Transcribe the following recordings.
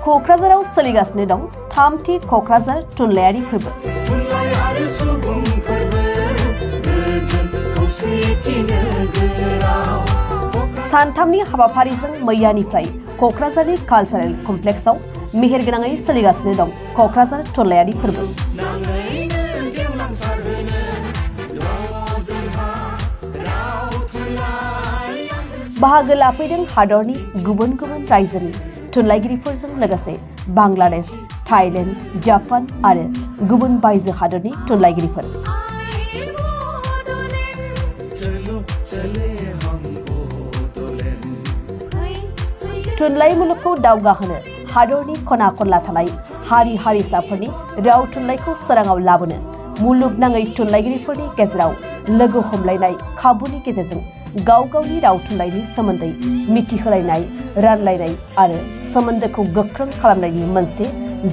क'क्राझाराव सोलिगासिनो दं थामथि क'क्राझार थुनलाइयारि फोरबो। सानथामनि हाबाफारिजों मैयानिफ्राय क'क्राझारनि कालचारेल कमप्लेक्सआव मेहेरगोनाङै सोलिगासिनो दं क'क्राझार थुनलाइयारि फोरबो। बाहागो लाफैदों हादरनि गुबुन गुबुन रायजोनि थुनलाइगिरिफोरजों लोगोसे बांलादेश, थाइलेन्ड, जापान आरो गुबुन बायजो हादरनि थुनलाइगिरिफोर। थुनलाइ मुलुगखौ दावगाहोनो हादरनि खना खनला थानाय हारि हारिसाफोरनि राव थुनलाइखौ सोराङाव लाबोनो मुलुगनाङै थुनलाइगिरिफोरनि गेजेराव लोगो हमलायनाय खाबुनि गेजेरजों गाव गावनि राव थुनलाइनि सोमोन्दै मिथिहोलायनाय, रानलायनाय आरो सोमोन्दोखौ गोख्रों खालामनायनि मोनसे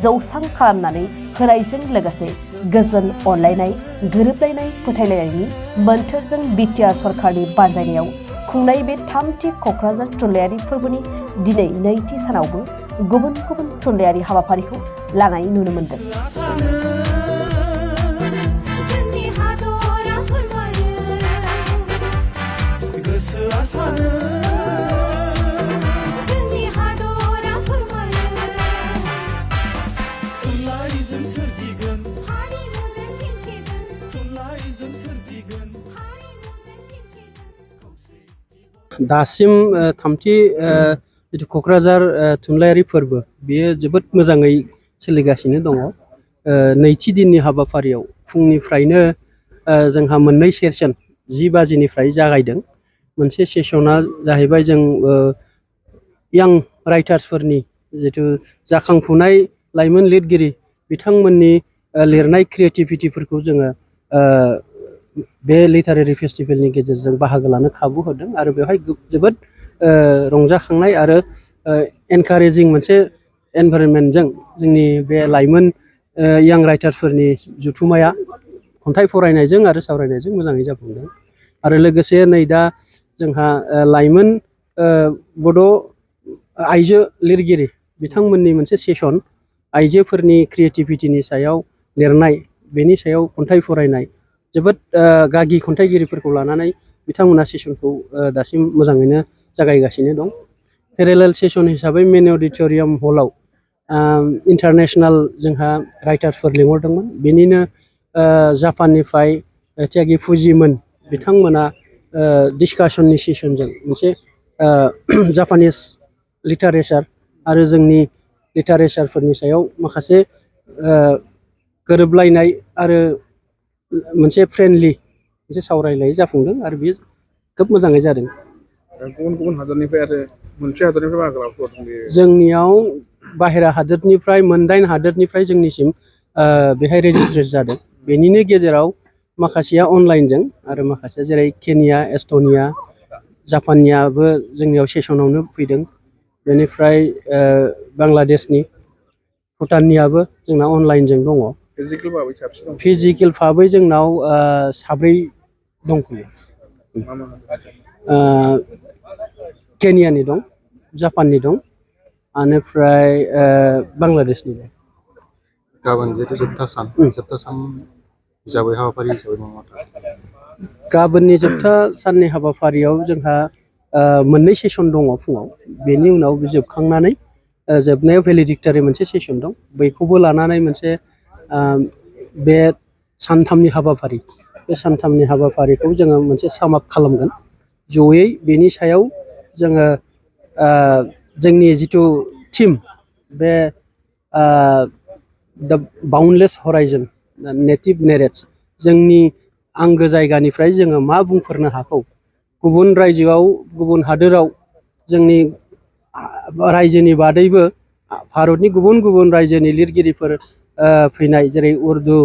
जौसां खालामनानै होनायजों लोगोसे गोजोन अनलायनाय, गोरोबलायनाय, फोथायलायनायनि मोन्थोरजों बिटिआर सरकारनि बानजायनायाव खुंनाय बे थामथि क'क्राझार थुनलाइयारि फोरबोनि दिनै नैथि सानावबो गुबुन गुबुन थुनलाइयारि हाबाफारिखौ लानाय नुनो मोन्दों। दासिम थामथि जिथु क'क्राझार थुनलाइयारि फोरबो बेयो जोबोद मोजाङै सोलिगासिनो दङ। नैथि दिननि हाबाफारियाव फुंनिफ्रायनो जोंहा मोननै सेसन 10 बाजिनिफ्राय जागायदों। मोनसे सेसना जाहैबाय जों यां राइटार्सफोरनि जिथु जाखांफुनाय लाइमोन लिरगिरि बिथांमोननि लिरनाय क्रिएटिभिटिफोरखौ जोङो बे लिटारेरि फेस्टिभेलनि गेजेरजों बाहागो लानो खाबु होदों आरो बेवहाय जोबोद रंजाखांनाय आरो एनकारेजिं मोनसे एनभाइरनमेन्टजों जोंनि बे लाइमोन यां राइटार्सफोरनि जुथुमाया खन्थाइ फरायनायजों आरो सावरायनायजों मोजाङै जाफुंदों। आरो लोगोसे नै दा जोंहा लाइमोन बड' आइजो लिरगिरि बिथांमोननि मोनसे सेसन आइजोफोरनि क्रिएटिभिटिनि सायाव लिरनाय, बेनि सायाव खन्थाइ फरायनाय, जोबोद गागि खन्थाइगिरिफोरखौ लानानै बिथांमोना सेसनखौ दासिम मोजाङैनो जागायगासिनो दं। पेरेलेल सेसन हिसाबै मेन अडिट'रियाम हलाव इन्टारनेशनेल जोंहा राइटार्सफोर लिंहरदोंमोन। बेनिनो जापाननिफ्राय त्यागि फुजिमोन बिथांमोना डिसकासननि सेसनजों मोनसे जापानिस लिटारेचार आरो जोंनि लिटारेचारफोरनि सायाव माखासे गोरोबलायनाय आरो मोनसे फ्रेन्डलि मोनसे सावरायलाय जाफुंदों आरो बेयो खोब मोजाङै जादों। गुबुन गुबुन हादरनिफ्राय आरो मोनसे हादरनिफ्राय बाहागो लाफैदों। जोंनियाव बाहेरा हादोरनिफ्राय 8 हादोरनिफ्राय जोंनिसिम बेहाय रेजिस्ट्रेट जादों। बेनिनो गेजेराव माखासेया अनलाइनजों आरो माखासेया जेरै केनिया, एस्टनिया, जापाननियाबो जोंनियाव सेसनावनो फैदों। बेनिफ्राय बांलादेशनि, भुटाननियाबो जोंना अनलाइनजों दङ। फिजिकेल भाबै जोंनाव 7 दंफैयो। केनियानि दं, जापाननि दं, बेनिफ्राय बांलादेशनि दं। गाबोन जिहेतु जोबथा सान हिसाबै हाबाफारि हिसाबै मा गाबोननि जोबथा साननि हाबाफारियाव जोंहा मोननै सेसन दङ फुङाव। बेनि उनाव जोबखांनानै जोबनायाव भेलिडिक्टरि मोनसे सेसन दं। बैखौबो लानानै मोनसे बे सानथामनि हाबाफारि, बे सानथामनि हाबाफारिखौ जोङो मोनसे साम आप खालामगोन जयै। बेनि सायाव जोङो जोंनि जिथु टिम बे दा बाउन्डलेस हराइजन नेटिभ नेरेट्स, जोंनि आंगो जायगानिफ्राय जोङो मा बुंफोरनो हागौ, गुबुन रायजोआव गुबुन हादोराव जोंनि रायजोनि बादैबो भारतनि गुबुन गुबुन रायजोनि लिरगिरिफोर फैनाय, जेरै उर्दु,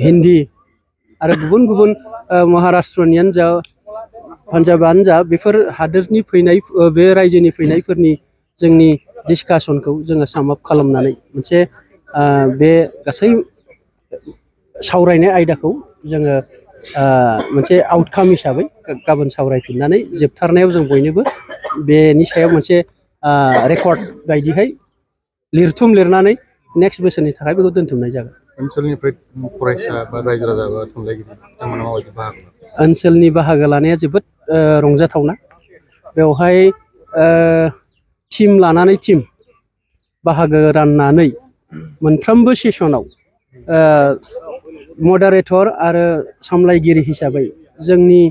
हिन्दी आरो गुबुन गुबुन महाराष्ट्रनियानो जा, पान्जाबानो जा, बेफोर हादोरनि फैनाय बे रायजोनि फैनायफोरनि जोंनि डिसकासनखौ जोङो साम आप खालामनानै मोनसे बे गासै सावरायनाय आयदाखौ जोङो मोनसे आउटकाम हिसाबै गाबोन सावरायफिननानै जोबथारनायाव जों बयनोबो बेनि सायाव मोनसे रेकर्ड बायदिहाय लिरथुम लिरनानै नेक्स्ट बोसोरनि थाखाय बेखौ दोनथुमनाय जागोन। ओनसोलनिफ्राय फरायसा बा रायजो राजा बा थुनलाइगिरि बिथांमोना माबायदि बाहागो लायो? ओनसोलनि बाहागो लानाया जोबोद रंजाथावना। बेवहाय टिम लानानै टिम बाहागो राननानै मोनफ्रोमबो सेसनाव मडारेटर आरो सामलायगिरि हिसाबै जोंनि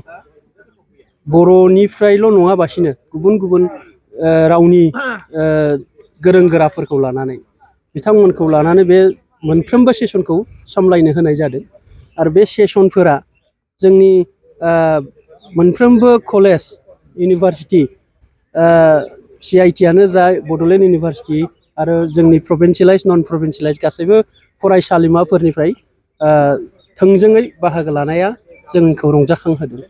बर'निफ्रायल' नङाबासिनो गुबुन गुबुन रावनि गोरों गोराफोरखौ लानानै बिथांमोनखौ लानानै बे मोनफ्रोमबो सेसनखौ सामलायनो होनाय जादों। आरो बे सेसनफोरा जोंनि मोनफ्रोमबो कलेज इउनिभारसिटि CIT-आनो जा बड'लेण्ड इउनिभारसिटि आरो जोंनि प्रभिन्सियेलाइज नन प्रभिन्सियेलाइज गासैबो फरायसालिमाफोरनिफ्राय थोंजोङै बाहागो लानाया जोंखौ रंजाखांहोदों।